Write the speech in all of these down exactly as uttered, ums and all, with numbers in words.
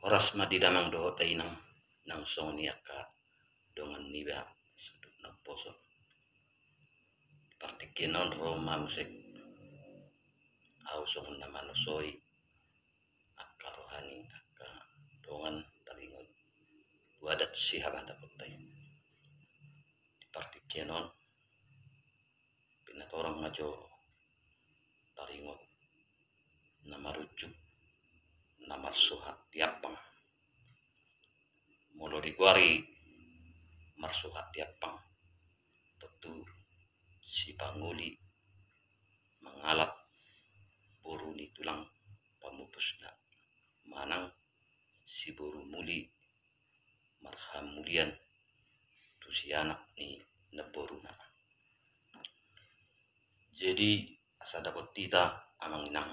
Horas ma di damang dohot dainang, nang songon i angka dongan niba sude na umposo. Di partingkian on ro ma muse ahu songon na manosoi angka roha ni angka dongan taringot tu adat sihabatakonta i. Di partingkian on pinatorang ma jo taringot na marunjuk na marsuhat di ampang. Molo digoari marsuhat di ampang, tontu sipangoli mangalap boru ni tulang pamupusna, manang siboru muli marhamulian tu sianak ni namboruna. Jadi asa dapot hita amang inang,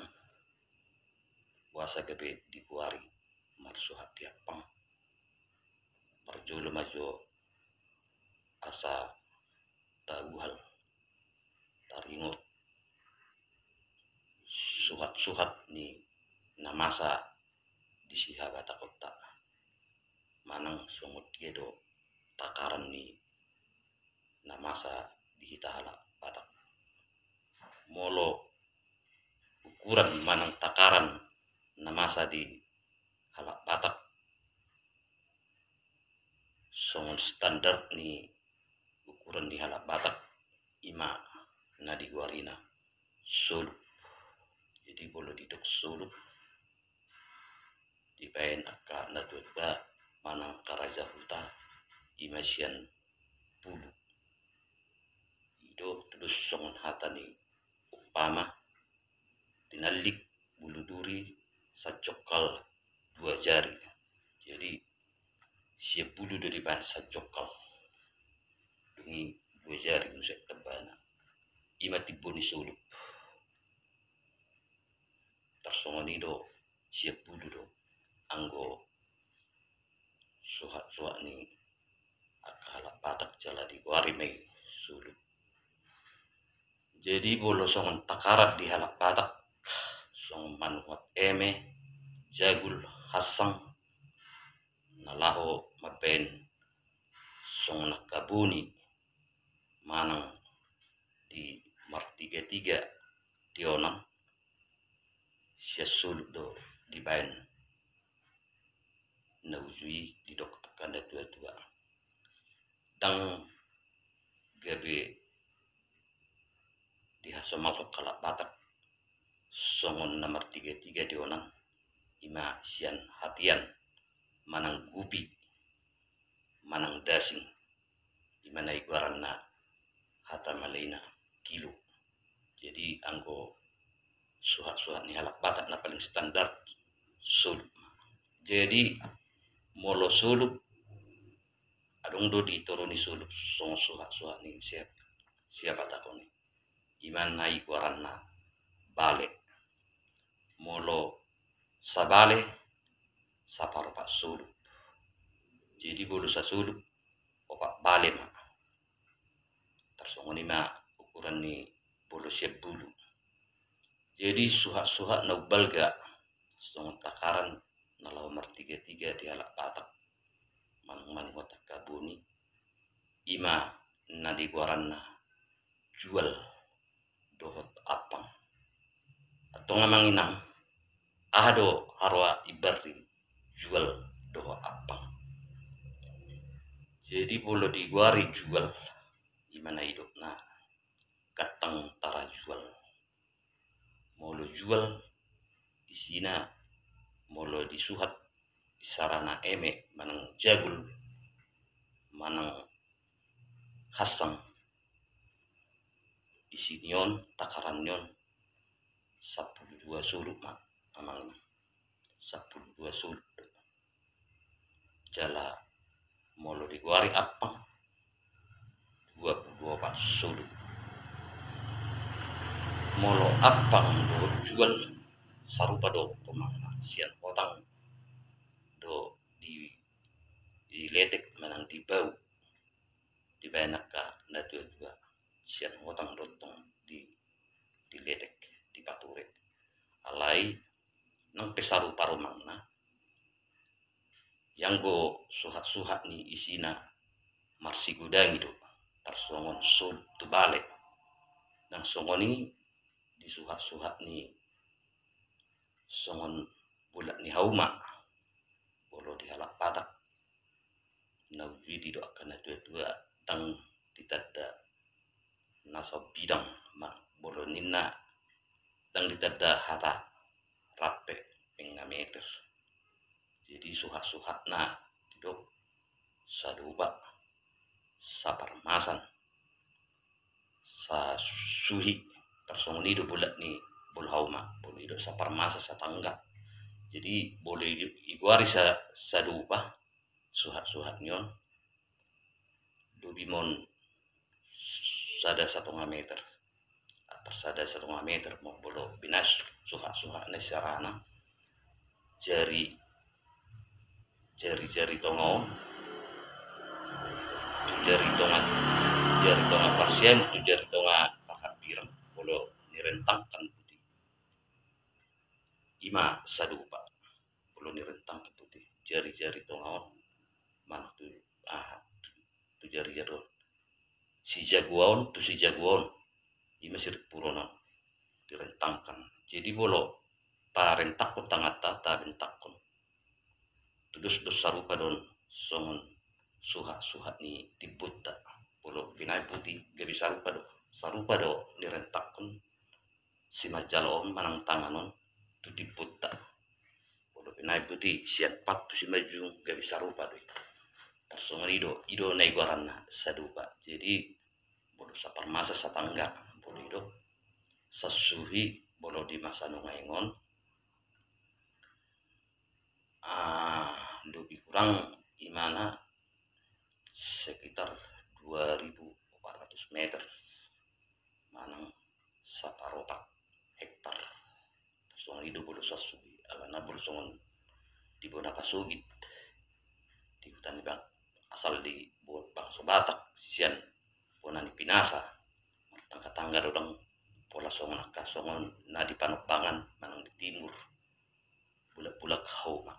boasa gabe digoari marsuhat di ampang? Parjolo ma jo asa tauhal taringot suhat-suhat ni na masa di sihabatakonta, manang songon dia do takaran ni na masa di hita halak Batak. Molo ukuran manang takaran na masa di halak Batak, songon standar ni ukuran ni halak Batak, ima na digoarina solup. Jadi molo didok solup, dibaen angka natua-tua manang angka raja huta, ima sian bulu. I do tudos songon hata ni umpama, tinallik bulu duri sanjongkal dua jari. Jadi sian bulu do dibaen sanjongkal, dung i dua jari muse tambana, ima timbo ni solup. Tarsongon i do sian bulu do anggo suhat-suhat ni angka halak Batak jala digoari ma i solup. Jadi molo songon takaran di halak Batak, songon manuhot eme, jagul, hansang, na laho mambaen songon angka boni manang di martiga-tiga di onan, sian solup do dibaen na uju i didok angka natua-tua. Ndang gabe dihasomalhon halak Batak songon na martiga-tiga di onan, ima sian hatian manang gupi manang dasing, ima na igoaranna hata Malaina kilo. Jadi anggo suhat-suhat ni halak Batak na paling standar solup. Jadi molo solup, adong do di toru ni solup songon suhat-suhat ni siap, sihabatakonta i, ima na igoaranna bale. Molo sabale, saparopat solup. Jadi molo sasolup, opat bale ma. Tarsongon i ma ukuran ni molo sian bulu. Jadi suhat-suhat na umbalga songon takaran na laho martiga-tiga di halak Batak manang manuhot angka boni, ima na digoaranna jual dohot ampang. Antong amang inang, aha do haroa imbar ni jual dohot ampang? Jadi molo digoari jual, ima na idokna gantang tarajual. Molo jual, isina molo disuhat isarana eme manang jagul manang hansang, isi ni on, takaran ni on sampulu dua solup ma amang inang, sampulu dua solup. Jala molo digoari ampang, dua pulu opat solup. Molo ampang dohot jual sarupa do tumangna, sian hotang do di, diletek manang dibau, dibaen angka natua-tua, sian hotang do tong di, diletek, dipature. Alai nang pe sarupa rumangna, Ianggo suhat-suhat ni isina marsigodang i do, tarsongon solup tu bale. Nang songon i di suhat-suhat ni songon bolak ni hauma, molo di halak Batak na uju i do angka na tua-tua, ndang ditanda na so bidang ma, molo ninna ndang ditanda hata rap pe, pengameter. Jadi suhat-suhatna didok sadopa, saparmasan, sasuhi, tarsongon i do bolak ni bolak hauma, molo i do saparmasan, satangga. Jadi molo i, igoari sa-, sadopa, suhat-suhat ni on, lobi ma on sada satonga meter. Antar sada satonga meter ma on molo binahen suhat-suhat na i, sarana jari, jari-jari tonga on tu jari tonga, jari tonga parsiamun tu jari tonga parhambirang, molo nirentangkan tutu, i ma sadopa. Molo nirentangkan tutu jari-jari tonga on manang tu, ah, tu, tu jari-jari on, sijagoa on tu sijagoa on, i ma sirimpuron on direntangkan. Jadi molo tarentangkon tanganta, tabentangkon, tudos do sarupa do on songon suhat-suhat ni timbunta. Molo binahen buti gabe sarupa do, sarupa do nirentangkon simanjalo on manang tangan on tu timbunta. Molo binahen buti sian pat tu simanjujung gabe sarupa do i. Tarsongon i do, i do na igoaranna sadopa. Jadi molo saparmasan, satangga, molo i do sasuhi, molo di masa nuaeng on, ah, lobi kurang imana sekitar dua ribu empat ratus meter manang saparopat hektar. Songon i do molo sasuhi, alana molo songon di bona pasogit, di huta ni bang-, asal di bo-, bangso Batak, sian bona ni pinasa, martangga-tangga do dang, pola songon angka songon na di Panombangan manang di timur, bolak-bolak hauma.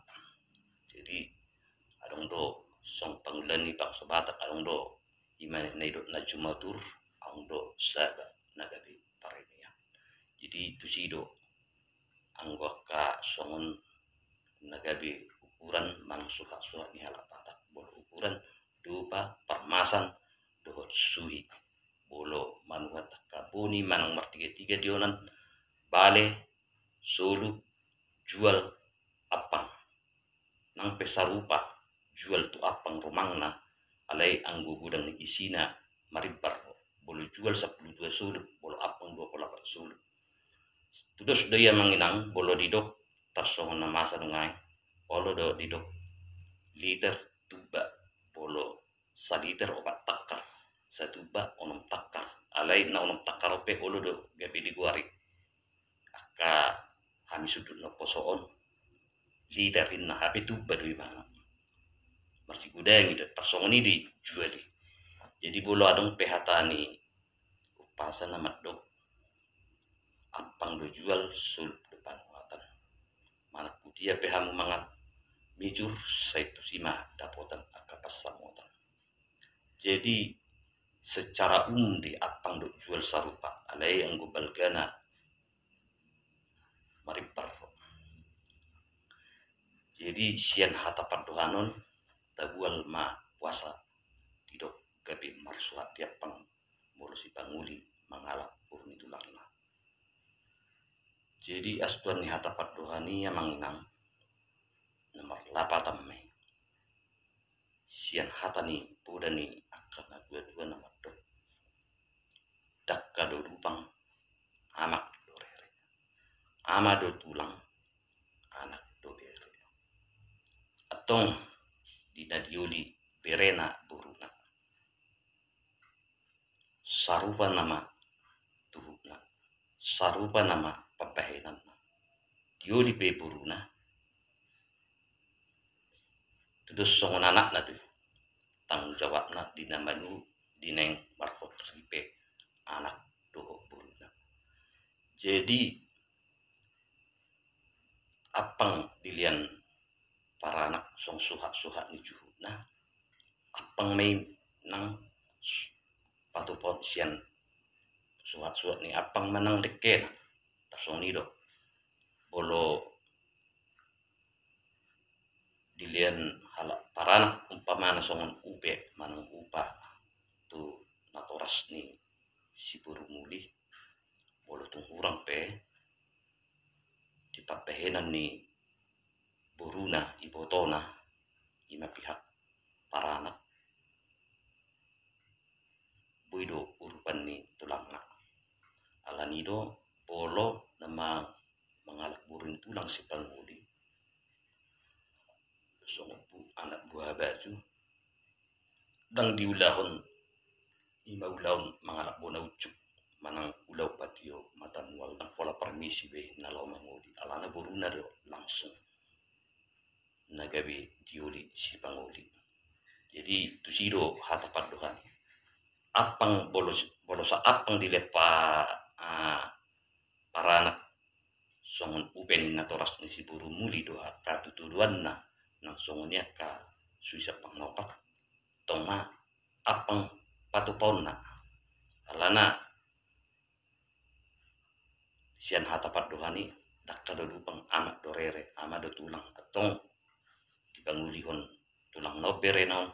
Jadi adong do songon pangula ni bangso Batak, adong do ima na nidok na jumatur, adong do saba na gabe paremean. Jadi tusi do anggo angka songon na gabe ukuran manang suhat-suhat ni halak Batak, molo ukuran dopa, parmasan dohot suhi. Molo manuhat angka boni manang martiga-tiga di onan, bale, solup, jual, ampang. Nang pe sarupa jual tu ampang rumangna, alai anggo godang ni isina marimbar. Molo jual sampulu dua solup, molo ampang dua pulu opat solup. Tudos do i amang inang, molo didok tarsongon na masa nuaeng, olo do didok liter tuba, molo saliter opat tangkar, satuba onom tangkar. Alai na onom tangkar on pe olo do gabe digoari angka hami sundut na poso on liter inna, hape tuba do imana. Marsigodang i do, tarsongon i do jual i. Jadi molo adong pe hata ni umpasa na mandok ampang do jual, solup do panuhatan. Manang tu dia pe hamu mangan mijur, sai tusi ma dapotan angka pansamotan. Jadi secara umum do i ampang dohot jual sarupa, alai anggo balgana marimbar. Jadi sian hata pandohan on tabual ma puasa, didok gabe marsuhat di ampang molo sipangoli mangalap boru ni tulanna. Jadi astuan ni hata pandohan i amang inang, na marlapatan ma i sian hata ni poda ni angka na tua-tua na mandok, dangka do lupang, amak do rere, ama do tulang, anak do bere. Antong di na dioli berena boruna, sarupa nama tuhutna, sarupa nama pambahenanna. Dioli pe boruna, tudos songon anakna do i tanggung jawabna di na malu, di naeng marhot ripe anak dohot boruna. Jadi ampang dilean paranak songon suhat-suhat ni juhutna, ampang ma i nang s-, patupaon sian suhat-suhat ni ampang ma nang dengkena. Tarsongon i do, molo dilehon halak paranak umpamana songon upe manang upa tu natoras ni si boru muli, molo tung hurang pe di pambahenan ni boruna, ibotona, ima pihak paranak, boi do urupan ni tulangna. Alani do, molo na ma-, mangalap boru ni tulang sipangoli, songon bu-, anak buha baju, ndang diulahon, ima ulaon mangalap bona ujuk, manang ulaon patio mata mual, ndang pola parmisi be na laho mangoli, alana boruna do langsung na gabe dioli sipangoli. Jadi tusi do hata pandohan i. Ampang, molo s-, molo saampang dilehon pa-, ah, paranak songon upe ni natoras ni si boru muli do angka tutudoanna, nang songon i angka suhi sampang na opat, tong ma ampang patupaonna. Alana sian hata pandohan i, dangka do dupang, amak do rere, ama do tulang, antong dipangolihon tulang na on berena on,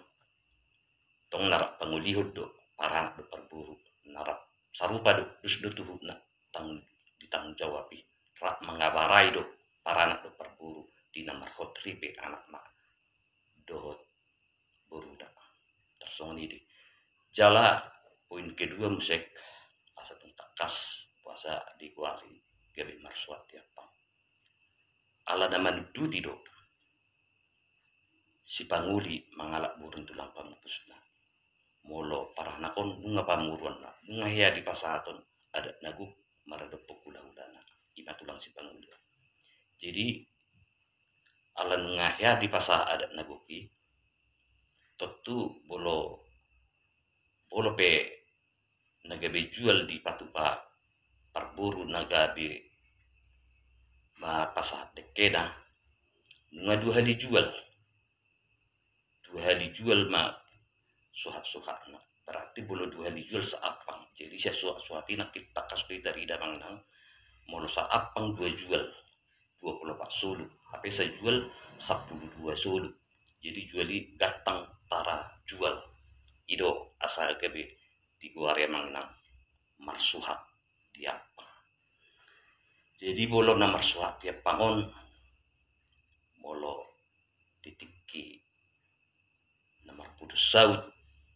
tong na rap pangolihon do paranak dohot parboru, na rap sarupa do, dos do tuhutna, tang-, ditanggung jawab i, rap mangabarai do paranak dohot parboru di na marhot ripe anakna dohot boruna. Tarsongon i do i. Jala poin kedua muse, asa tung tangkas boasa digoari gabe marsuhat di ampang. Ala na manunduti do sipangoli mangalap boru ni tulang pamupusna. Molo paranak on nunga pamoruonna, nunga hea dipasahathon adat na gok maradophon hulahulana, ima tulang sipangoli on. Jadi ala nunga hea dipasahat adat na gok i, tontu molo, molo pe na gabe jual dipatupa parboru na gabe ma pasahat dengkena, nunga dua hali jual. Dua hali jual ma suhat-suhatna. Berarti molo dua hali jual saampang. Jadi sian suhat-suhat i nangkin tangkas do i tarida manang molo saampang dua jual, dua pulu opat solu. Hape sajual sampulu dua solu. Jadi jual i gantang tara jual. I do asa gabe digoari amang inang marsuhat di ampang. Jadi molo na marsuhat di ampang on, molo di tingki na marpudun saut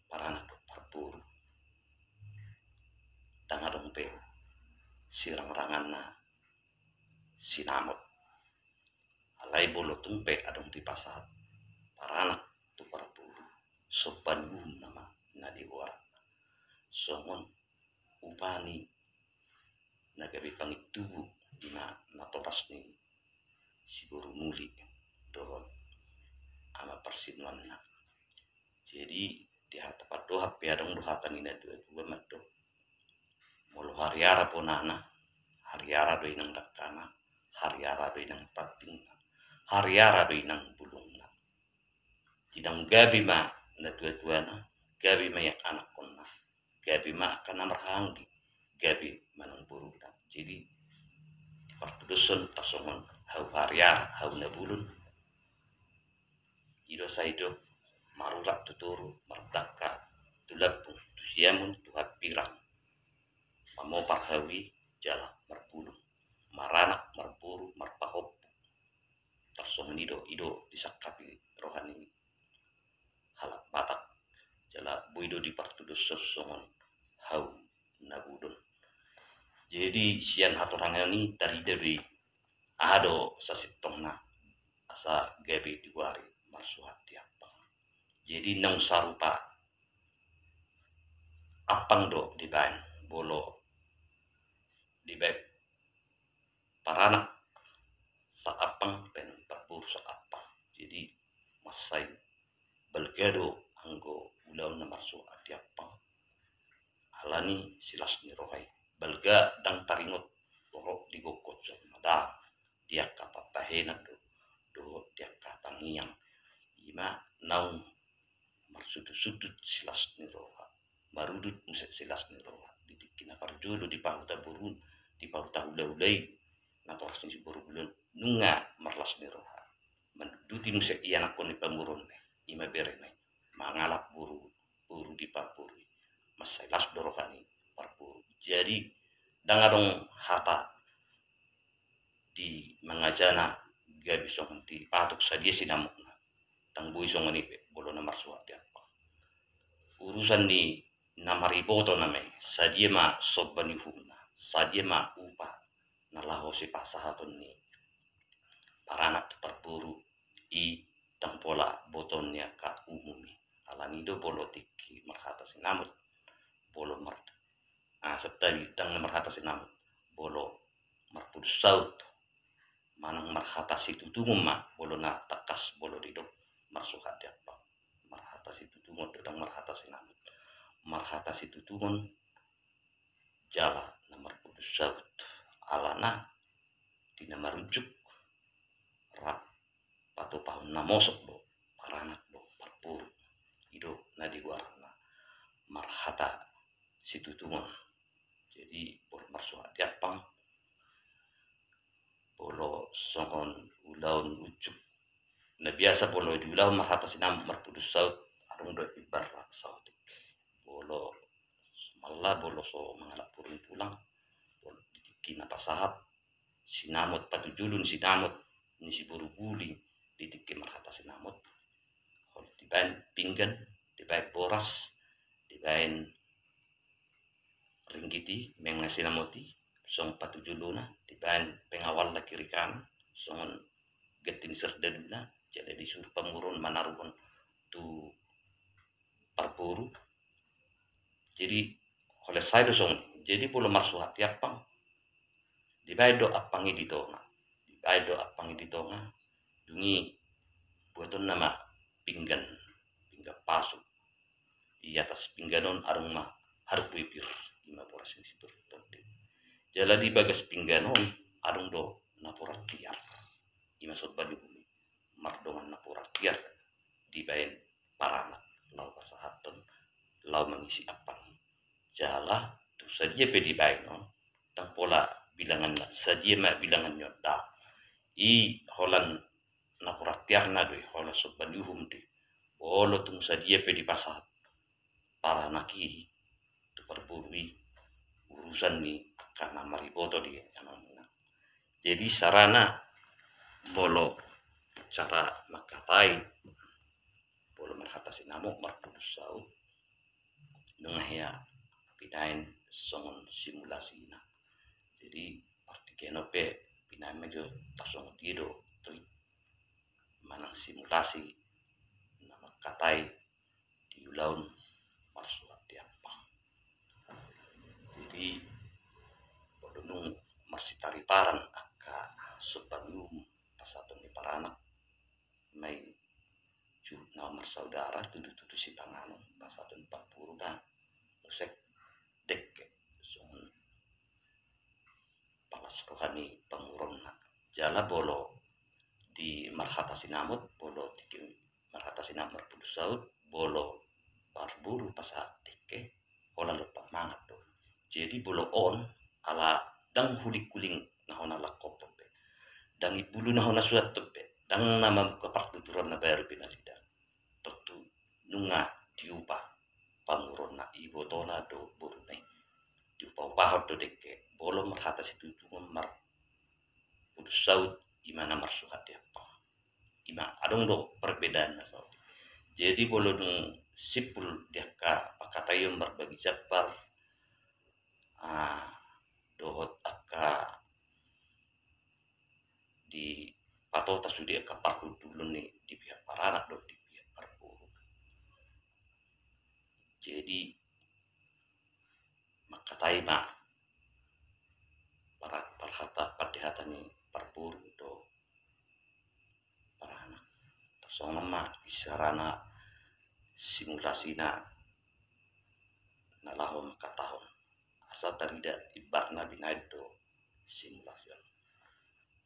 paranak dohot parboru, ndang adong be sirang-ranganna sinamot. Alai molo tung pe adong dipasahat paranak tu parboru, somba ni uhum nama na digoarna. Songon upa ni na gabe pangintubu, ima natoras ni si boru muli dohot ama parsinuanna. Jadi di hata pandohan pe adong do hata ni na dua-dua mandok, molo hariara bonana, hariara do inang dangkana, hariara do inang rantingna, hariara do inang bulungna. Jadi ndang gabe ma na tua-tuana, gabe ma ia anakkonna, gabe ma angka na marhahaanggi, gabe manang boruna. Jadi di partudoson tarsongon hau hariara, hau na bulung. I do sai do marurat tu toru, mardangka tu lambung, tu siamun tu hambirang. Mamopar hau i jala marbulung, maranak, marboru, marpahompu. Tarsongon i do, i do disangkapi roha ni halak Batak. Jala boi do dipartudoson songon hau na bulung. Jadi sian hatorangan i tarida do i aha do sasintongna asa gabe digoari marsuhat di ampang. Jadi naung sarupa ampang do dibaen, molo dibaen paranak saampang, baen parboru saampang. Jadi mansai balga do anggo ulaon na marsuhat di ampang. Alani silas ni roha i, balga ndang taringot torop di gokhon songon na dang di angka pambahenan do, dohot di angka tangiang. Ima naung marsudut-sudut silas ni roha, marudut muse silas ni roha. Di tingki na parjolo dipahuta boru, dipahuta hula-hula i, naporas ni si boru bulung, nunga marlas ni roha. Manduduti muse ianakkon ni pamoruonna i, ima berena i, mangalap boru, boru di parboru i. Mansai las do roha ni parboru. Jadi ndang adong hata di mangajana gabe songon dipatuk sadia sinamotna. Ndang boi songon i be, molo na marsuhat di ampang. Urusan ni na mariboto nama i, sadia ma somba ni uhumna, sadia ma upa na laho sipasahaton ni paranak tu parboru i, ndang pola botoon ni angka umum i. Alani do molo tingki marhata sinamot, molo mar-, ah, santabi, ndang na marhata sinamot, molo marpudun saut manang marhata situtungon ma, molo na tangkas molo didok marsuhat di ampang. Marhata situtungon do, ndang marhata sinamot. Marhata situtungon jala na marpudun saut. Alana di na marunjuk rap patupahon na mosok do paranak dohot parboru. I do na digoarna marhata situtungon. Jadi molo marsuhat di ampang, molo songon ulaon unjuk, na biasa molo di ulaon marhata sinamot marpudun saut, adong do imbar saotik. Molo so mala, molo so mangalap boru ni tulang, molo di tingki na pasahat sinamot, patujolo ni sinamot ni si boru bulung di tingki marhata sinamot, olo dibaen pinggan, dibaen boras, dibaen ringgit i, manga sinamot i, songon patujolona, dibaen pengawalna kiri kanan, songon ganti ni serdaduna, jala disuru pamoruon manaruhon tu parboru. Jadi holan sae do songon i. Jadi molo marsuhat di ampang, dibaen do ampang i di tonga. Dibaen do ampang i di tonga. Dung i buatonna ma pinggan, pinggan pasu. Di atas pinggan on adong ma harbu ipir, ima boras ni si boru tondi. Jala di bagas pinggan on adong do napuran tiar, ima somba ni uhum i. Mardongan napuran tiar dibaen paranak laho pasahathon, laho mangisi ampang i. Jala tung sadia pe dibaen on, ndang pola bilanganna, sadia ma bilangan ni on, ndang. I holan napuran tiarna do i, holan somba ni uhum do i. Molo tung sadia pe dipasahat paranak i tu parboru i, urusan ni angka na mariboto do i, amang inang. Jadi carana, molo cara mangkatai, molo marhata sinamot marpudun saut, nunga hea binaen songon simulasina. Jadi partingkian on pe binaen ma jo tarsongon dia do trik manang simulasi na mangkatai di ulaon marsuhat di ampang. Jadi molo dung marsitariparan angka somba ni uhum pasahaton ni paranak, ima i juhut na marsaudara, tudu-tudu sipanganon, pasahaton parboru, na muse dekke songon palas roha ni pamoruonna. Jala molo di marhata sinamot, molo tingki marhata sinamot marpudun saut, molo parboru pasahat dekke, holan lompan mangan do. Jadi molo on, ala ndang huling-huling na hona langkophon be, ndang imbulu na hona suanhon be, ndang na mambuka partuturan na baru be nasida, tontu nunga diupa pamoruonna, ibotona do boruna i. Diupa-upahon do dekke, molo marhata situtungon marpudun saut, ima na marsuhat di ampang. Ima adong do perbedaanna saotik. Jadi molo dung simpul di angka pangkataion marbagi jambar, ah, dohot angka dipatota sude angka parhundulon ni di pihak paranak dohot di pihak parboru. Jadi mangkatai ma para-, parhata, pardihata ni parboru dohot paranak. Tarsongon ma isarana simulasina na laho mangkatahon, asa tarida imbarna binaen do simulasi on.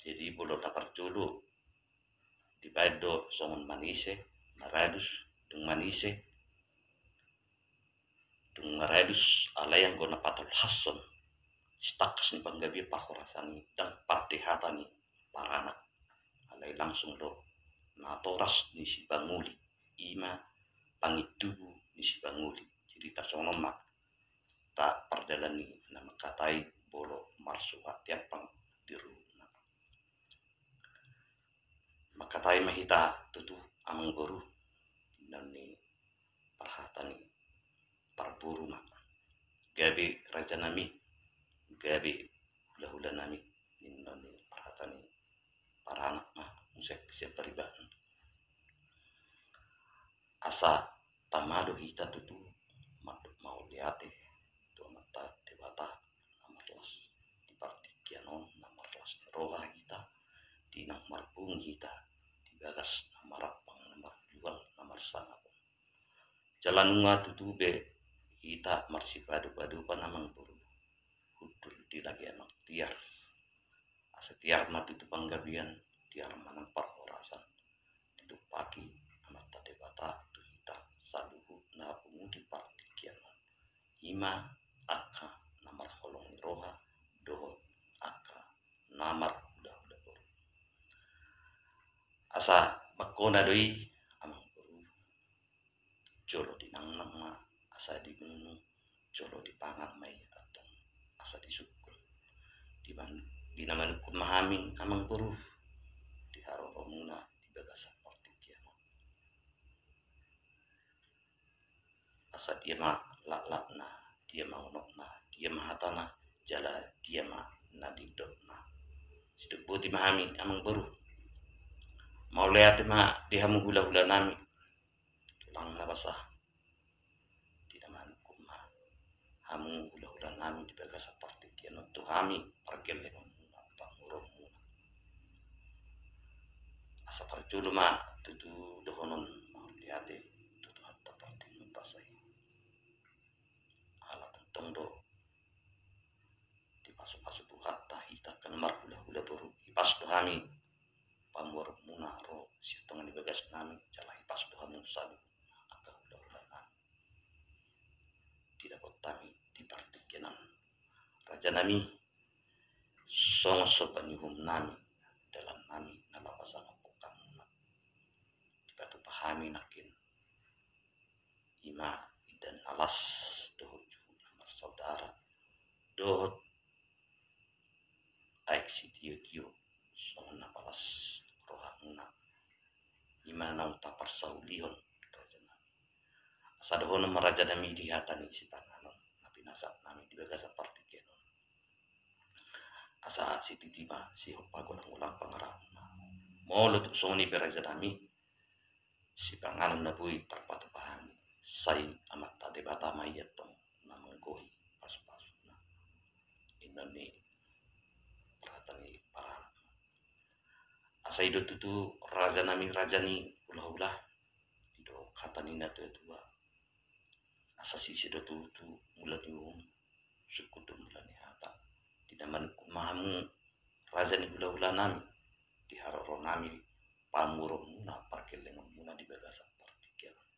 Jadi molo na parjolo dibaen do songon manise, maradus, dung manise, dung maradus, alai anggo na patolhashon sitangkas ni panggabean parhorasan i ndang pande hata ni paranak, alai langsung do natoras ni sipangoli, i ma pangintubu ni sipangoli. Jadi tarsongon on ma ta pardalan ni na mangkatai molo marsuhat di ampang di ruhutna. Mangkatai ma hita tutu amangboru, ninna ni parhata ni parboru ma. Gabe rajanami, gabe hulahulanami, ninna ni parhata ni paranak ma muse sian pariban. Asa tama do hita tutu mandok mauliate tu Amanta Debata na marlas di partingkian on, na marlas ni roha hita, di na marbungi hita di bagas na marampang, na marjual, na marsangap on. Jala nunga tutu be hita marsipadopadopan amangboru, hundul di lage anak tiar. Asa tiar ma tutu panggabean, tiar ma nang parhorasan. Ditumpaki Amanta Debata tu hita saluhut na pungu di partingkian on, i ma angka na marholong ni roha dohot angka na marhulahula boru. Asa bangkona do i amangboru, jolo dinangnang ma asa dinunung, jolo dipangan ma i antong asa disungkun. Di man-, di na manungkun ma hami amangboru di haroromuna di bagasan partingkian on. Asa dia ma laklakna, dia ma unokna, dia ma hatana, jala dia ma na nidokna. Sidok boti ma hami amangboru. Mauliate ma di hamu hulahulanami, tulang na basa. Di na manungkun ma hamu hulahulanami di bagasan partingkian on tu hami pargellengonmuna, pamoruonmuna. Asa parjolo ma tutu dohonon mauliate tu Tuhanta pardenggan basa i. Ala tongtong do dipasupasu Tuhanta hita angka na marhulahula boru, ipas do hami pamoruonmuna ro sian tonga ni bagasnami, jala ipas do hamu saluhut angka hulahulanami. Didapot hami di partingkian on, rajanami, songon so panuhumnami, dalannami na laho pasangaphon hamuna. Dipatupa hami nangkin, i ma indahan na las dohot juhut na marsaudara, dohot aek sitiotio songon na palas rohamuna, i ma naung taparsaulihon rajanami. Asa dohonon ma rajanami di hata ni sipanganon na pinasahatnami di bagasan partingkian on. Asa sititi ma sihompa, golang-golang pangarahutna. Molo tung songon i pe rajanami, sipanganon na boi tarpatupa hami, sai Amanta Debata ma i antong na manggohi pasupasuna. Inna ni parhata ni paranak. Asa i do tutu rajanami, raja ni hulahula, didok hata ni natuatua. Asa sise do tutu mula ni uhum, sungkun do mula ni hata. Di na manungkun ma hamu raja ni hulahulanami, di haroronami pamoruonmuna, pargellengonmuna di bagasan partingkian on.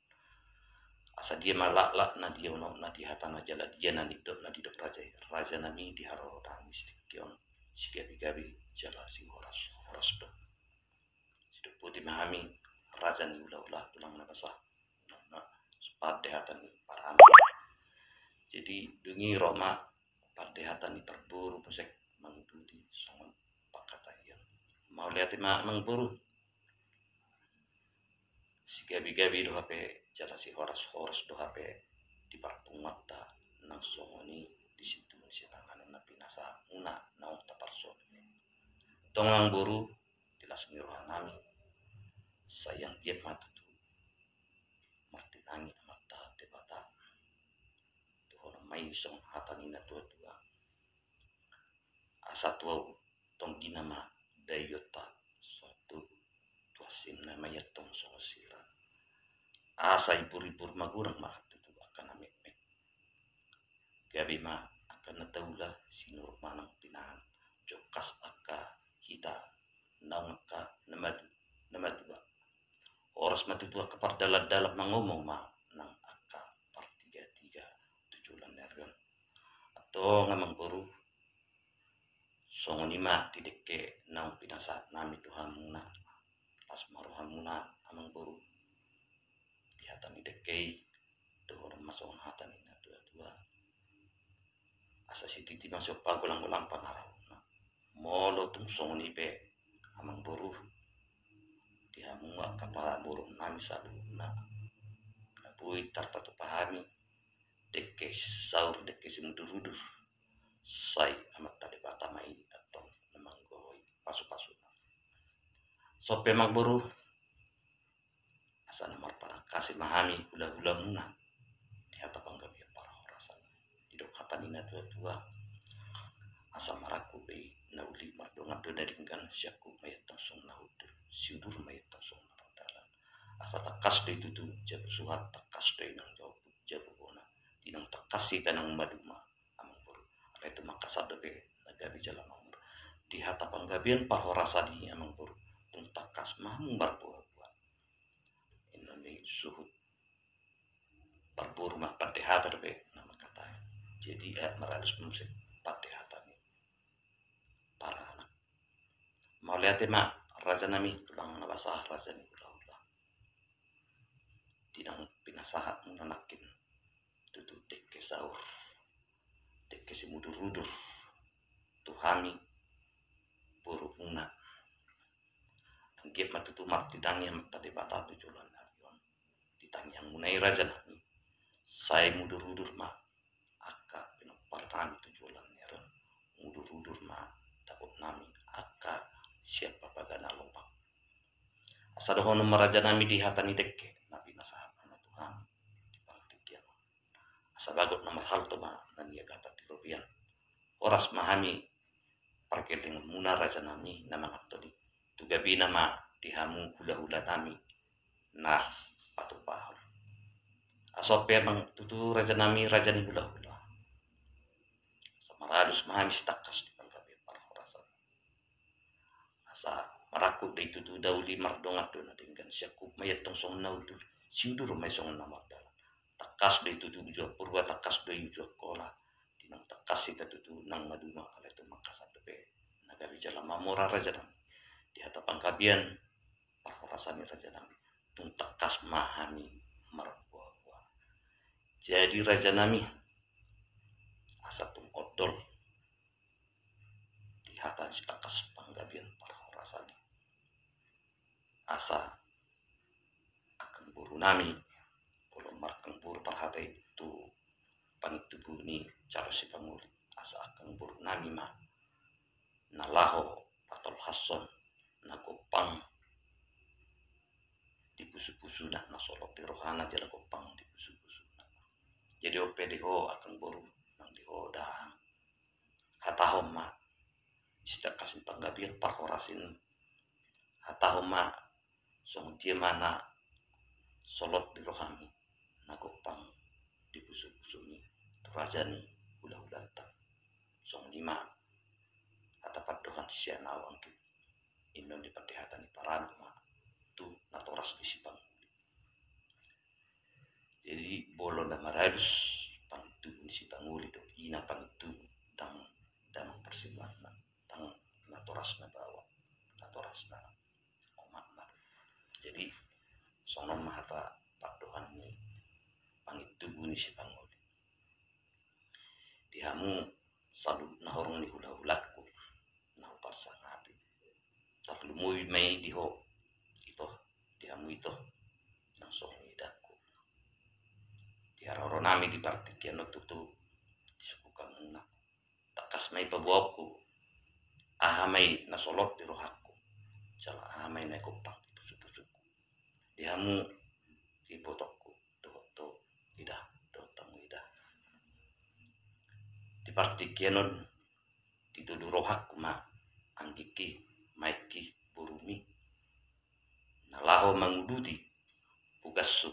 Asa dia ma laklakna, dia unokna di hatana, jala dia na nidokna didok raja i, rajanami, di haroronami sitingki on, sigabegabe jala sihorashoras do. Sidok boti ma hami raja ni hulahula, tulang na basa. Nah, nah, pande hata ni paranak. Jadi dung i ro ma pande hata ni parboru muse manguduti songon pangkataion. Mauliate ma amangboru. Sigabegabe do hape jala sihorashoras do hape di parpunguanta nang songon i di sintuhu ni sipanganon na pinasahatmuna naung taparsaulihon. Tong amangboru, di las ni rohanami, sai anggiat ma tutu martinangi Amanta Debata. Dohonon ma i songon hata ni natuatua. Asa tu au tonggina ma daionta songon togu, tu hansimna ma i antong songon sira. Asa ibur-ibur magodang ma tutu angka na metmet. Gabe ma angka na taula, sinur manang pinangan, jongkas angka hita naung angka na madu na madua. Horas ma tutu angka pardalan-dalan mangomong ma nang angka partiga-tiga tu joloan ni ari on. Antong amangboru, songon i ma di dengke naung pinasahat nami tu hamuna. Las ma rohamuna amangboru, di hata ni dengke i dohonon ma songon hata ni na tua-tua. Asa sititi ma sian pagolang-golang pangarahutna. Molo tung songon i pe amangboru, di hamu angka paraboru nami saluhutna, na boi tarpatupa hami dengke saur, dengke simudur-udur, sai Amanta Debata ma i antong na manggohi pasu-pasuna. Asa on pe amangboru, asa na marpanangkasi ma hami hula-hulamuna di hata panggabean parhorasan. Didok hata ni na tua-tua, asa marangkup do i na uli, mardongan do na denggan, siangkup ma i antong songon na hundul, siudur ma i antong songon na mardalan. Asa tangkas do i tutu jabu suhat, tangkas do i nang jabu, jabu bona. Di naung tangkas hita naung maduma, amangboru, alai tung mangkasan dope na gabe jala mamora. Di hata panggabean parhorasan i amangboru, tung tangkas ma hamu marboa-boa. Inna ni suhut parboru ma, pande hata dope na mangkatai. Jadi, eh, maralus ma muse pande hata ni paranak. Mauliate ma raja nami, tulang na basa, raja ni hula-hula. Di naung pinasahatmuna nangkin tutu dengke saur, dengke simudur-udur tu hami borumuna. Anggiat ma tutu martinangi Amanta Debata tu joloan ni ari on. Di tangiangmuna i raja nami, sai mudur-udur ma angka pinompar nami tu joloan ni ari on. Mudur-udur ma dapot nami angka sian papagana lomak. Asa dohonon ma raja nami di hata ni dengke na pinasahatmuna tu hami di partingkian on. Asa bagot na marhalto ma na niagatan di robean. Horas ma hami pargellengonmuna raja nami na manganhon i. Tu gabena ma di hamu hula-hula nami na patupahon. Asa on pe amang tutu raja nami, raja ni hula-hula, asa maralus ma hami sitangkas di panggabean parhorasan. Asa marangkup do i tutu na uli, mardongan do na denggan, siangkup ma i antong songon na hundul, siudur ma i songon na mardalan. Tangkas do i tutu uju Purba, tangkas do i uju Angkola. Di naung tangkas hita tutu naung maduma, alai tung mangkasan dope na gabe jala mamora raja nami. Di hata panggabean parhorasan i raja nami, tung tangkas ma hami marboa-boa. Jadi raja nami, asa tung ondol di hata ni sitangkas panggabean parhorasan i, asa angkang boru nami, molo marangkang boru parhata i tu pangintubu ni jalo sipangoli, asa angkang boru nami ma na laho patolhashon na gompang di pusu-pusuna, na solot di rohana jala gompang di pusu-pusuna. Jadi on pe di ho angkang boru, nang di ho dahahang, hatahon ma sitangkas ni panggabean parhorasan i, hatahon ma songon dia ma na solot di rohami, na gompang di pusu-pusumi tu raja ni hula-hulanta. Songon i ma hata pandohan sian ahu anggi. Innon di pande hata ni paranak ma tu natoras ni sipangoli. Jadi molo na maralus pangintubu ni sipangoli do, ina pangintubu, ndang damang parsimbahna, ndang natoras na baoa, natoras na omakna. Jadi songon on ma hata pandohan ni pangintubu ni sipangoli. Di hamu saluhut na horong ni hula-hulangku na huparsangapi, tarlumobi ma i di ho ito, di hamu ito nang songon i dangku. Di haroro nami di partingkian on tutu disungkun hamuna. Tangkas ma i paboaonku aha ma i na solot di rohangku, jala aha ma i na gompang di pusu-pusuku. Di hamu ibotongku dohot ho ida, dohot hamu ida. Di partingkian on ditodo rohangku ma anggingki, maengki, borumi na laho manguduti bogashu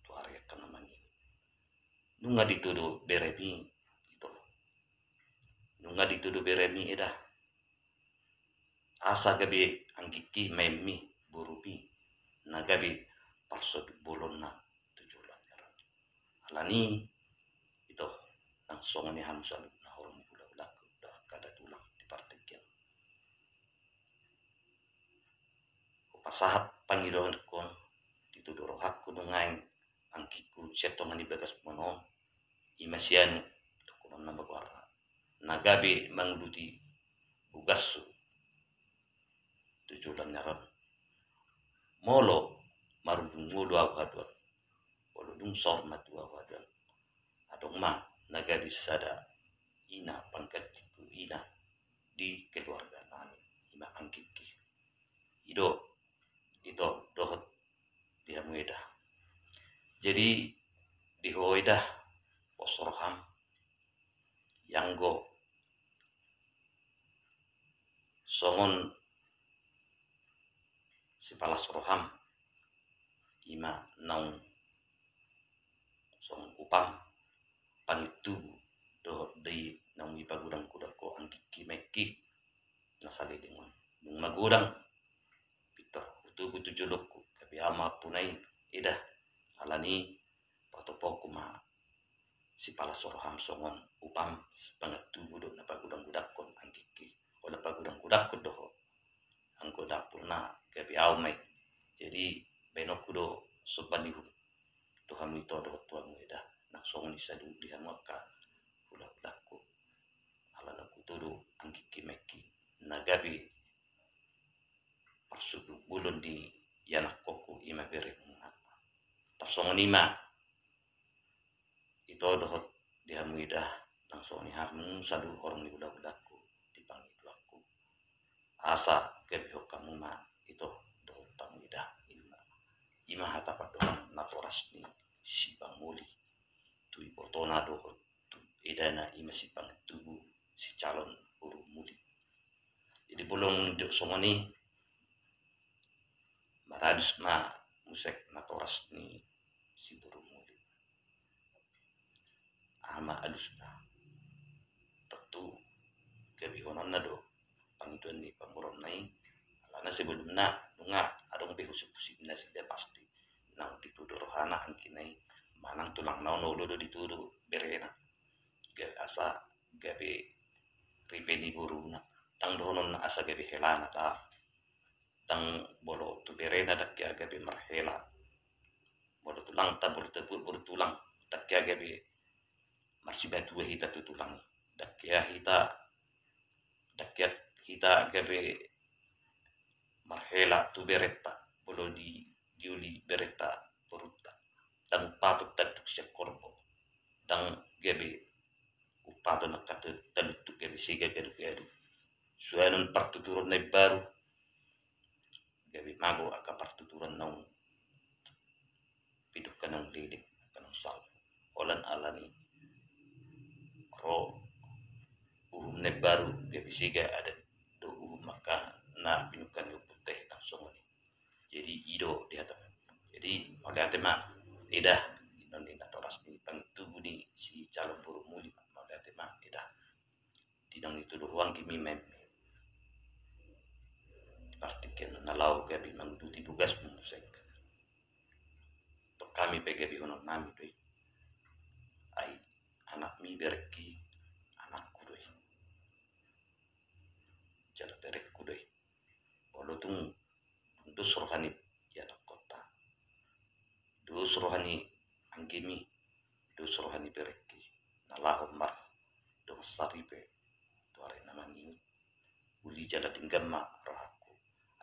tu ari angka na mangihut. Nunga ditodo beremi ito, nunga ditodo beremi eda, asa gabe anggingki, maenmi, borumi, na gabe parsonduk bolonna tu joloan ni ari on. Alani i, ito, nang songon i hamu saluhutna horong ni hulahulangku dohot angka tulang di partingkian. Hupasahat pangidoanku on, ditudu rohangku nuaeng anggingku sian tonga ni bagasmuna on, i ma si Anu, dohononna ma goarna, na gabe manguduti bogashu tu joloan ni ari on. Molo marhundul ngolu ahu haduan, molo dung saur matua ahu haduan, adong ma na gabe sada ina panggantiku ina di keluarga nami, i ma anggingki. I do, ito, dohot di hamu Eda. Jadi di ho Eda, pos roham, ianggo songon sipalas roham, i ma naung songon upam, pangintubu dohot di naung dipagodang-godang ho anggingki, maengki, na saleleng on. Dung magodang, pintor hutubu tu jolongku, gabe ahu ma ompuna i, Eda. Alani i, patopoonku ma sipalas roham songon upam, pangintubu dohot na pagodang-godangkon anggingki. Olo pagodang-godangkon do ho anggo dampulna, gabe ahu ma i. Jadi baenonku do somba ni uhum tu hamu ito dohot tu hamu Eda, nang songon i saluhut di hamu angka hulahulangku. Ala naung hutudu anggingki, maengki, na gabe parsonduk bolon di ianakhonhu, i ma beremuna. Tarsongon i ma ito dohot di hamu Eda, nang songon i hamu saluhut horong ni hulahulangku di pangidoanku, asa gabihon hamu ma ito dohot hamu Eda. I ma, i ma hata pandohan natoras ni Sibangmoli tu ibotona dohot tu edana, i ma si pangintubu, si calon boru Muli. Jadi molo dung didok songon i, maralus ma muse natoras ni si boru Muli. Aha ma alusna? Tontu gabihononna do pangidoan ni pamoruonna i. Alana sebelumna nunga adong be husip-husip nasida pasti, naung ditudu rohana anggina i, manang tulangna on olo do ditudu berena, gabe asa gabe ripe ni boruna. Ndang dohononna asa gabe helana, da. Ndang, molo tu berena ndang hea gabe marhela. Molo tulangta, molo tabuat boru tulang, ndang hea gabe marsimatua hita tu tulang i. Ndang hea hita, ndang hea hita gabe marhela tu berenta, molo di, diuli berenta borunta. Ndang umpaton tanduk sian horbo, ndang gabe umpaton angka ta-, taluntuk gabe sega gadu-gadu. Suanon partuturan na imbaru, gabe mago angka partuturan naung pinungka, naung leleng angka naung salpu. Holan alani ro uhum na imbaru, gabe sega adat dohot uhum angka na pinungka ni ompunta i, nang songon i. Jadi i do di hata. Jadi mauliate ma Eda, inon ni natoras ni pangintubu ni si calon boru Muli, mauliate ma Eda. Di naung ditudu ho anggimi, maenmi, partingkian na laho gabe manguduti bogasmu muse. Tong hami pe gabihononnami do i. Ai anakmi, berengki, anakku do i. Jala berengku do i. Olo tung, dung dos roha ni ianakhonta, dos roha ni anggimi, dos roha ni berengki, na laho mardongan saripe tu ari na mangihut, uli jala denggan ma rohangku.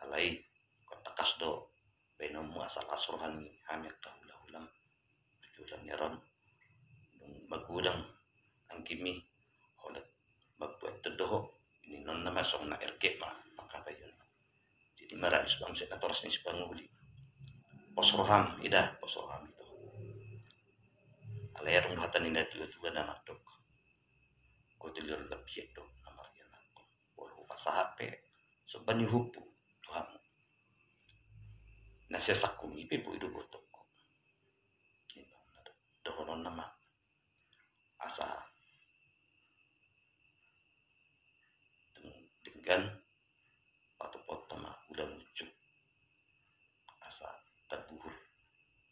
Alai ingkon tangkas do baenonmu asa las roha ni hami angka hulahulam tu joloan ni ari on. Dung magodang anggimi, holan mambuat do ho, ninna ma songon na ergek ma pangkataion. Jadi maralus ma muse natoras ni Sibangmoli. Pos roham, Eda, pos roham ito. Alai adong do hata ni natuatua na mandok, godang do lapian do na marianakhon. Molo hupasahat pe somba ni uhumhu tu hamu, na sian sangkumi pe boi do botohon. Dohononna ma asa deng-, denggan patopotta ma ulaon tabuhul.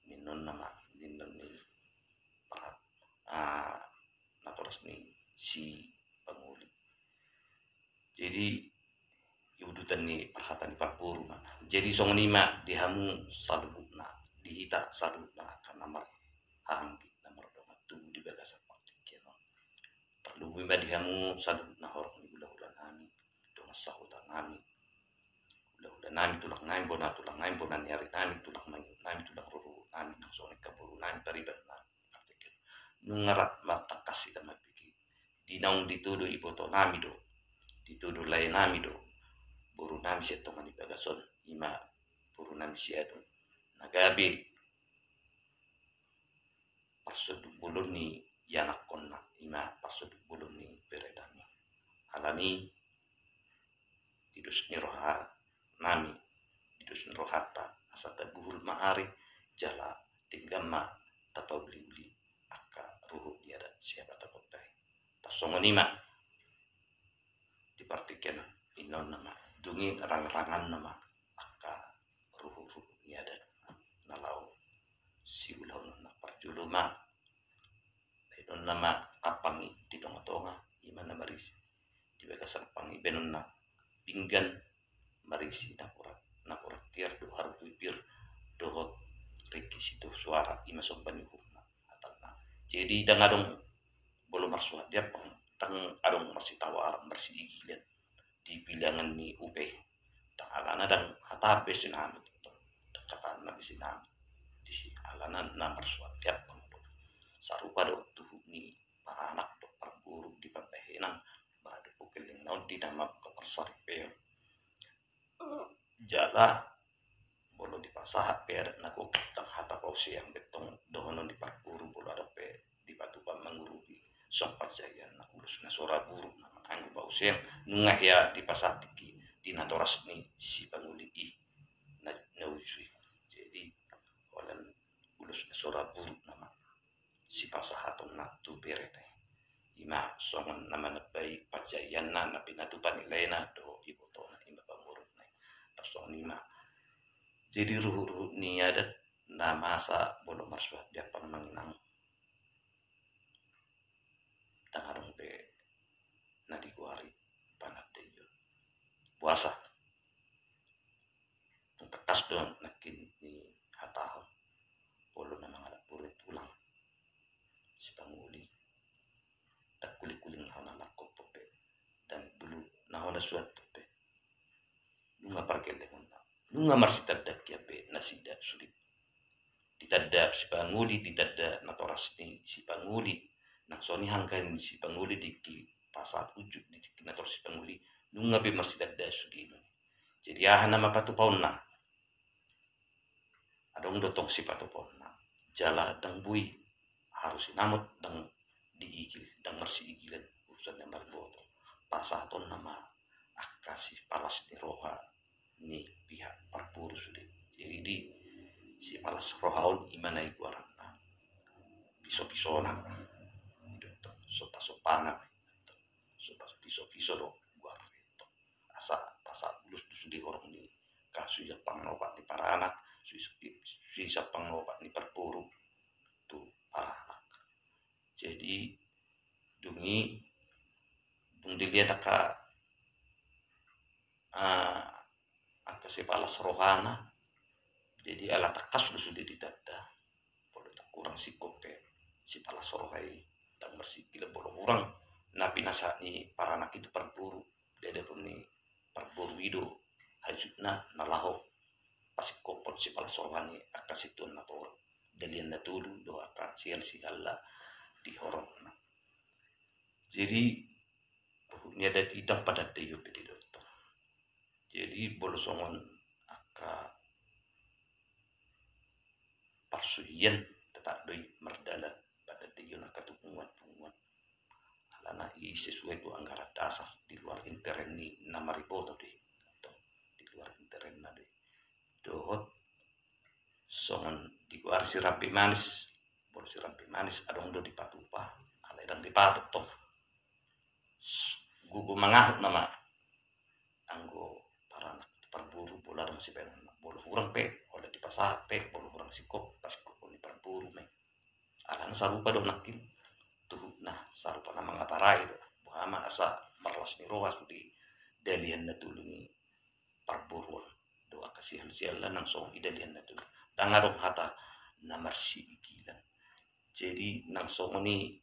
Ninna on nama, ninna on ni parhat, ah, natoras ni si pangoli. Jadi, i udutan ni parhata ni parboru ma. Jadi, songon i ma di hamu saluhutna, di hita saluhutna angka na marhahaanggi, na mardongan tubu di bagasan partingkian on. Tarlumobi ma di hamu saluhutna horong ni hulahula nami, dongan sahuta nami, hulahula nami, tulang nami, bona tulang nami, bona ni ari nami, tulang mangihut nami, tulang rorobot nami, nang songon i angka boru nami, pariban nami. Nunga rap martangkas hita mambege. Di naung ditodo iboto nami do, ditodo lae nami do boru nami sian tonga ni bagas on, i ma boru nami si Adong. Na gabe parsonduk bolon ni ianakhonna, i ma parsonduk bolon ni bere nami. Alani i, di dos ni roha nami, di dos ni rohanta, asa tabuhul ma ari, jala denggan ma tapauliuli angka ruhut ni adat sihabatan on. Tarsongon i ma di partingkian on, ninna on nama, dung i rangrangan nama angka ruhut-ruhut ni adat na laho siulahonon. Na parjolo ma, baenonna ma ampang i di tonga-tonga, i ma na marisi di bagasan ampang i, baenonna pinggan marisi napuran, napuran tiar dohot harbue pir dohot ringki sitio suara, i ma somba ni uhumna, hatana. Jadi ndang adong molo marsuhat di ampang, ndang adong marsitawaran, marsiigilan di bilangan ni upa i. Ndang, alana ndang hata be sinamot, ndang hatana be sinamot disi, alana na marsuhat di ampang do. Sarupa do tuhuk ni paranak dohot parboru di pambahenan, maradophon gellengna on di na mambuka parsaripeon. Jala molo dipasahat pe adat na gok, ndang hata pauseang be tong dohonon ni parboru molo adong pe dipatupa mangurupi. Songon panjaianna, ulos na so ra buruk nama, anggo pauseang nunga hea dipasahat tingki di natoras ni sipangoli i na, na uju i. Jadi holan ulos na so ra buruk nama sipasahatonna tu berena i. I ma songon na manambai panjaianna, na pinatupa ni laena dohot ibotona, i ma pangurupna i. Tarsongon i ma. Jadi ruhut-ruhut ni adat na masa molo marsuhat di ampang, amang inang, ndang adong be na digoari panandaion. Boasa? Tung tangkas do nangkin dihatahon, molo na mangalap boru ni tulang sipangoli, ndang kuling-kuling na hona langkop pe, ndang bulu na hona suhat pe, nunga pargellengonna, nunga marsitandaan hian be nasida sude. Ditanda sipangoli, ditanda natoras ni sipangoli. Nang songon i angka ni sipangoli tingki pasahat unjuk di tingki natoras sipangoli, nunga be marsitanda sude. Jadi aha nama patupaonna? Adong do tong sipatupaonna. Jala ndang boi, haru sinamot, ndang diigil, ndang marsiigilan urusan na mariboto. Pasahatonna ma angka sipalas ni roha ni pihak parboru sude. Jadi di sipalas roha on, i ma na i goaranna piso-pisona. I do tong, sompa-sompana. Sompa, piso-piso do goarna i tong. Asa pasahat ulos do sude horong ni angka suhi sampang na opat ni paranak, suhi, suhi sampang na opat ni parboru tu paranak. Jadi dung i, dung dilehon angka, ah, angka sipalas rohana, jadi ala tangkas do sude ditanda. Molo tung hurang singkop pe sipalas roha i, ndang marsiigilan, molo hurang na pinasahat ni paranak i tu parboru di hadapan ni parboru i do hajutna na laho pasingkophon sipalas roha ni angka situan na torop, dalihan na tolu dohot angka sial-sialna di horongna. Jadi ruhut ni adat i ndang panandaion pe didok tong. Jadi molo songon angka parsuhian, tetap do i mardalan panandaion angka tu punguan-punguan. Alana i sesuai tu anggaran dasar, di luar intern ni na mariboto do i. Di luar internna do i. Dohot songon digoari sirambe manis. Molo sirambe manis adong do dipatupa, alai ndang dipatok tong. Gogo mangahut nama anggo paranak tu parboru, molo adong sibahenonna. Molo hurang pe, holan di dipasahat pe, molo hurang singkop, pasingkophon ni parboru ma i. Alana sarupa do nangkin, tuhutna sarupa na mangaparai do. Boha ma asa marlas ni roha sude dalihan na tolu ni parboru on dohot angka sihal-sihalna nang songon i dalihan na tolu. Ndang adong hata na marsiikilan. Jadi nang songon i,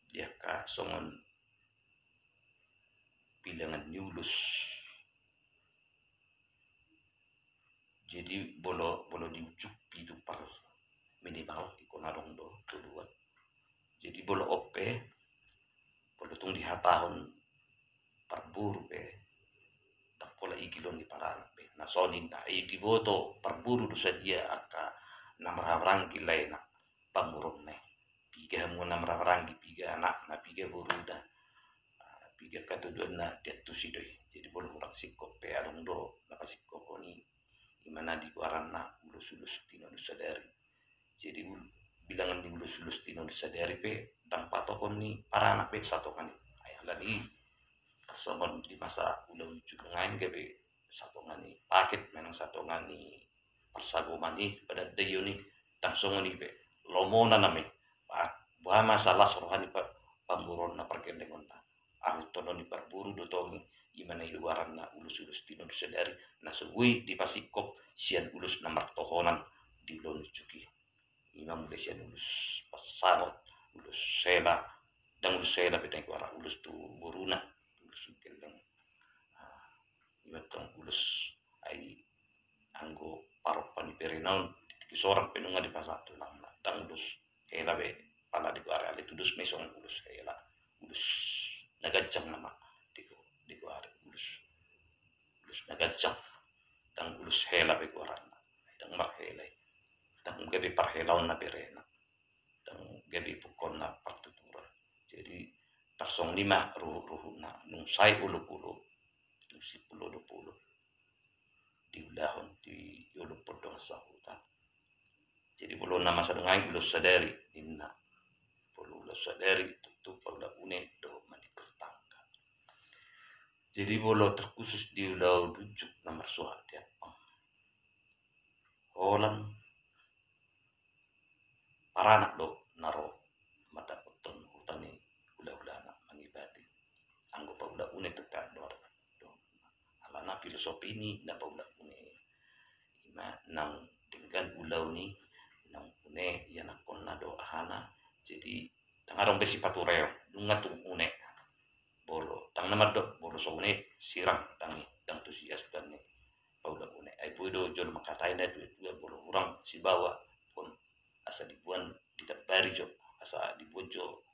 di angka songon bilangan ni ulos. Jadi molo, molo di ujung pitu par minimal, ingkon adong do toluan. Jadi molo on pe, molo tung dihatahon parboru pe, ndang pola igilon ni paranak be. Na songon i nda i diboto parboru do sadia angka na marhahamaranggi lae na pamoruonna i. Piga hamu na marhahamaranggi, piga anakna, piga boruna, ah, piga hatuaonna, diantusi do i. Jadi molo hurang singkop pe adong do na pasingkophon i, i ma na di goaranna ulos-ulos tinonun sadari. Jadi ul-, bilangan ni ulos-ulos tinonun sadari pe ndang patogon ni paranak be satonga ni. Ai alani i, tarsongon di masa ulaon ujung nunga i gabe satonga ni paket, manang satonga ni parsagoman i, padandaion i, ndang songon i be. Lomona nama i. Ba-, boha ma asa las roha ni pa-, pamoruonna, pargellengonna. Ahuthon ni parboru do tong i, i ma na di goaranna ulos-ulos tinonun sadari, na so boi dipasingkop sian ulos na martohonan di ulaon ujung i. I ma mulai sian ulos pansamotan, ulos hela, ndang ulos hela be, ndang goaran, ulos tu boruna, ulos gelleng. Ah, i ma tong ulos, ai anggo parompa ni berena on, di tingki sorang pe nunga dipasahat tulangna, ndang ulos hela be, pala digoari, alai tudos ma i songon ulos hela, ulos na ganjang nama di, digoari ulos, ulos na ganjang, ndang ulos hela be goaranna, ndang marhela i, ndang gabe parhelaonna berena, ndang gabe pungkaonna partuturan. Jadi tarsongon i ma ruhut-ruhutna, nunga sae olop-olop, nunga simpul olop-olop diulahon, diolophon dongan sahuta. Jadi molo na masa dongan i ulos sadari ninna. Molo ulos sadari tung-tung paula une dohot manikir tangga. Jadi molo terkhusus di ulaon ujung na marsuhat di ampang, holan paranak do na ro mandapothon huta ni hula-hulana mangibati. Anggo paula une tetap do, do. Alana filosofi ni na paula une i, i ma naung denggan ulaon i, naung une ianakhonna do ahana. Jadi ndang adong be sipatureon, nunga tung une. Molo ndang na mandok, molo so une sirang, ndang i, ndang tusi asuhan ni paula une. Ai boi do jolo mangkatai na dua-dua, molo hurang sibawa, ingkon asa diboan, ditambari jo, asa diboan jo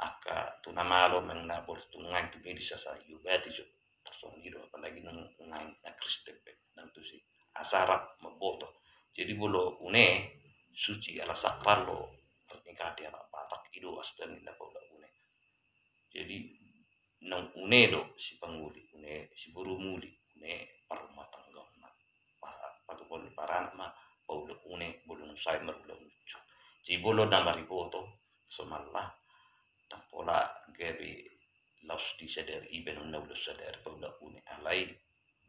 angka tu na malo, manang na molo tu nuaeng tu medis asa diobati jo. Tarsongon i do, apalagi nung nuaeng na Kristen pe, ndang tusi, asa rap mamboto. Jadi molo une, suci ala sakral do pernikahan di anak Batak, i do asuhan ni na paula une. Jadi naung une do sipangoli, une siboru muli, une parrumatanggaonna. Pa-, patupaon ni paranak ma paula une, molo nunga sae marulaon ujung. Jadi molo na mariboto, somalna, ndang pola gabe laos di sadari, i baenonna ulos sadari paula une, alai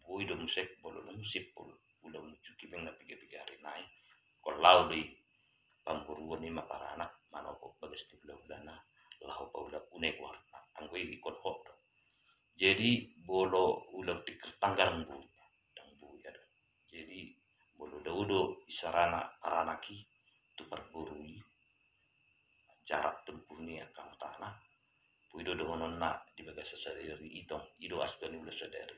boi do muse molo nunga simpul ulaon ujung i, baen na piga-piga ari nai, ingkon laho do i pamoruon i ma paranak, manopot bagas ni hula-hulana, laho paula une goarna. Anggo i ingkon hot do. Jadi molo ulaon tingkir tangga ndang boi, ndang boi adong. Jadi molo dao do isarana paranak i tu parboru i, jarak tempuh ni angka hutana, boi do dohononna di bagasan sadari i tong, i do asuhan ni ulos sadari.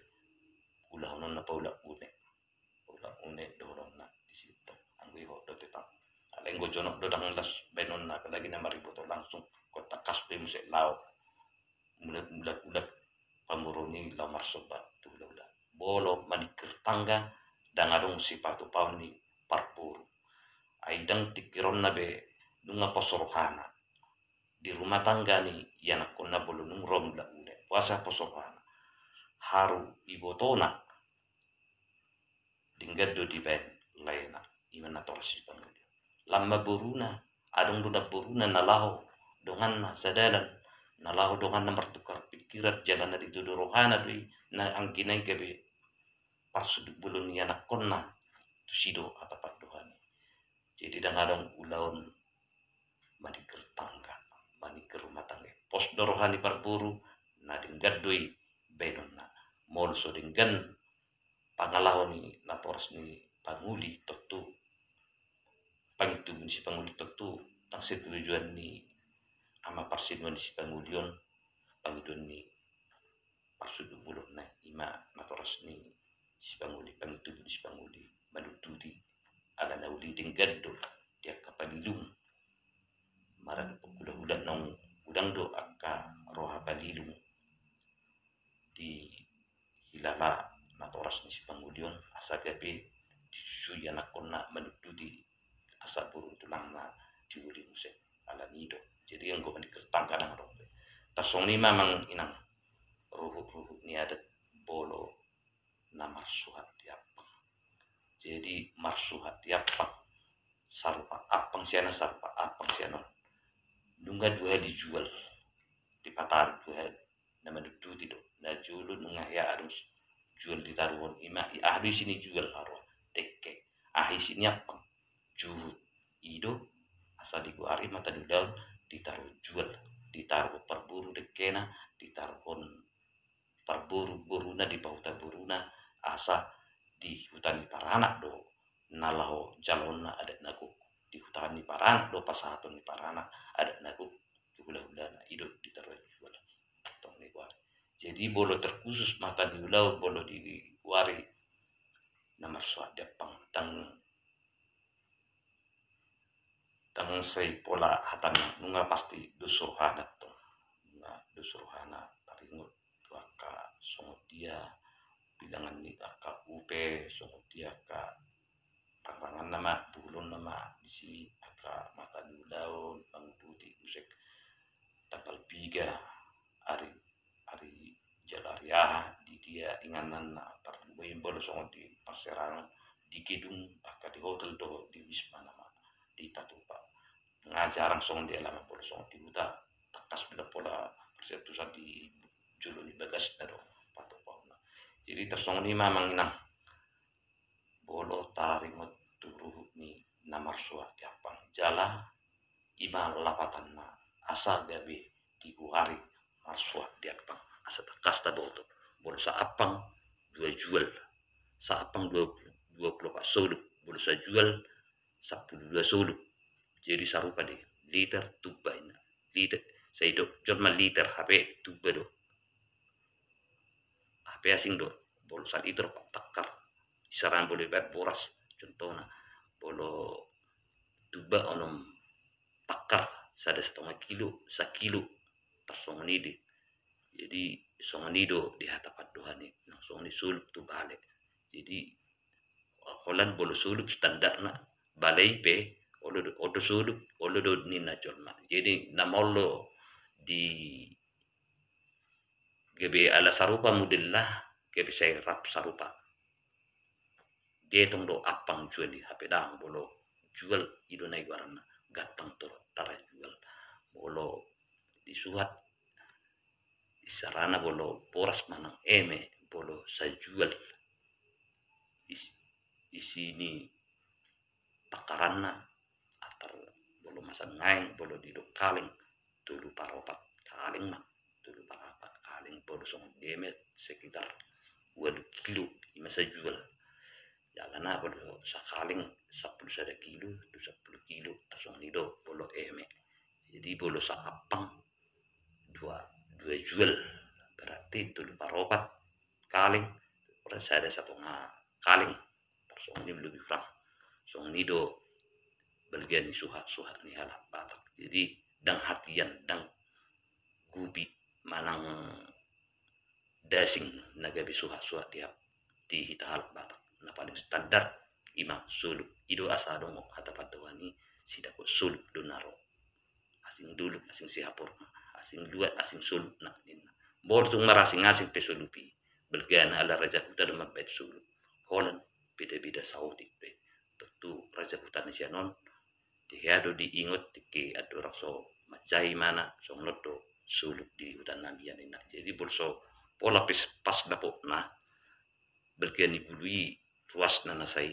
Ulahononna paula une. Paula une dohononna di situ. Anggo i hot do tetap. Alai anggo jonok do ndang las baenonna, apalagi na mariboto langsung, ingkon tangkas do i muse laho. Mulat-mulat pamoruon i laho marsomba tu hula-hula. Molo manikir tangga, ndang adong sipatupaon ni parboru. Ai ndang tingkironna be, nunga pos rohana di rumah tangga ni ianakhonna molo nunga ro mula une. Boasa pos rohana? Haru ibotona denggan do dibaen laena, i ma na torus sipangoli. Lam ma boruna, adong do namboruna na laho donganna sadalan, na laho donganna martukar pikiran, jala na ditudu rohana do i, na anggina i gabe parsuduk bolon ni ianakhonna. tusi do hata pandohan i. Jadi ndang adong ulaon maningkir tangga, maningkir rumah tangga. Pos do roha ni parboru, na denggan do i baenonna. Molo so denggan pangalaho ni natoras ni pangoli tontu, pangintubu ni sipangoli tontu, ndang sai tujuan ni ama parsinuan ni sipangoli on, pangidoan ni parsuduk bolon na ima natoras ni sipangoli, pangintubu ni sipangoli, manuntuti ala na uli denggan do di angka palilung. Mara dohot hulahula naung godang do angka roha palilung dihilala natoras ni sipangoli on, asa gabe disusui anakkonna manuntuti asa boru tulangna diuli muse. Alani i do. Jadi anggo maningkir tangga ndang adong be. Tarsongon i ma amang inang, ruhut-ruhut ni adat molo na marsuhat di ampang. Jadi marsuhat di ampang, sarupa ampang sian on, sarupa ampang sian on. Nunga dua hali jual, dipataru dua hali. Na manuntuti do. Na jolo nunga hea adong jual ditaruhon, ima i aha do isi ni jual, haroa, dengke. Aha isi ni ampang? Juhut. I do asa digoari mata ni ulaon ditaruhon jual, ditaruhon parboru dengkena, ditaruhon parboru boruna, dipahuta boruna, asa di huta ni paranak do na laho jaloonna adat na gok, di huta ni paranak do pasahaton ni paranak adat na gok tu hulahulana, i do ditaruhon jual. Tong ni goari. Jadi molo terkhusus mata ni ulaon molo digoari na marsuhat di ampang, ndang ndang sai pola hatana, nunga pasti dos rohana tong. Nunga dos rohana taringot tu angka songon dia bilangan ni angka upa, songon dia angka rangranganna ma, buhulonna ma disi, angka mata ni ulaon, manguduti muse tanggal piga ari, ari jala ari aha, di dia inganan na tarlumobi molo songon di parserahan, di gedung angka di hotel dohot di wisma nama dipatupa. Nga jarang songon di alaman molo songon di huta, tangkas do pola persetusan di jolo ni bagasna do patupaonna. Jadi tarsongon i ma amang inang, molo taringot tu ruhut ni na marsuhat di ampang, jala ima lapatanna asa gabe digoari marsuhat di ampang. Asa tangkas taboto, molo saampang dua jual, saampang dua, dua pulu opat solup, molo sajual sampulu dua solup. Jadi sarupa do i, liter tuba inna. Liter, sai didok jolma liter hape tuba do. Hape asing do, molo salitro tangkar. Isarana molo ibaen boras, contohna, molo tuba onom tangkar, sada satonga kilo, sakilo, tarsongon i do i. Jadi songon i do di hata pandohan i, nang songon i solup tu bale. Jadi holan molo solup standarna, bale i pe olo do, olo do solup, olo do ninna jolma. Jadi na molo di gabe ala sarupa modelna, gabe sai rap sarupa. Dietong do ampang jual i, hape ndang, molo jual i do na i goaranna, gantang tor tarajual. Molo disuhat, isarana molo boras manang eme, molo sajual is-, isi ni takaranna, antar molo masan ngaeng, molo didok kaleng, tolu paropat kaleng ma, tolu paropat kaleng, molo songon dia ma sekitar ualu kilo, ima sajual. Jala na molo sakaleng sampulu sada kilo tu sampulu kilo, tarsongon i do molo eme. Jadi molo saampang dua, dua jual, berarti tolu paropat kaleng, sada satonga kaleng, tarsongon i lobi hurang. Songon i do balga ni suhat-suhat ni halak Batak. Jadi ndang hatian, ndang gubi manang dasing na gabe suhat-suhat di hita halak Batak. Na paling standar ima solup. I do asa adong hata pandohan i, sidapot solup do na ro. Asing dolok, asing sihaporna, asing luat, asing solupna ninna. Molo tung marasing-asing pe solup i, balgana ala raja huta do mambaen solup. Holan beda-beda saotik do i. Tontu raja huta na sian on, di hea do diingot tingki andorang so mansai imana, songon on do solup di huta nami ninna. Jadi molo so pola pas dapotna, balga ni bulu i ruasna na sai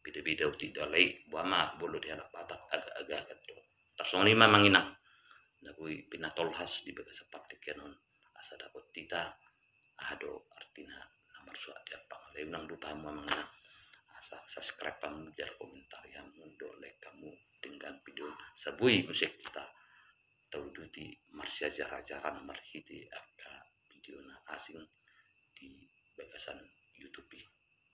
beda-beda uti do alai, boha ma, molo di halak Batak agak-agak do. Tarsongon i ma amang inang na boi pinatolhas di bagasan partingkian on, asa dapot hita aha do artina na marsuat di ampang. Alai unang lupa hamu amang inang, asa subscribe hamu, jala komentari hamu dohot like hamu denggan video on, asa boi muse hita tauduti marsiajar-ajaran marhite angka video na asing di bagasan YouTube i.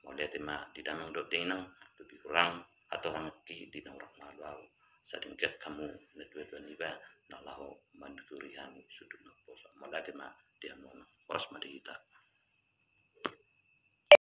Mauliate ma di damang dohot dainang, lobi hurang hatorangki di na hurang malu au. Asa denggan hamu na dua-dua niba na laho manuturi hami sundut na poso. Mauliate ma di hamu, horas ma di hita.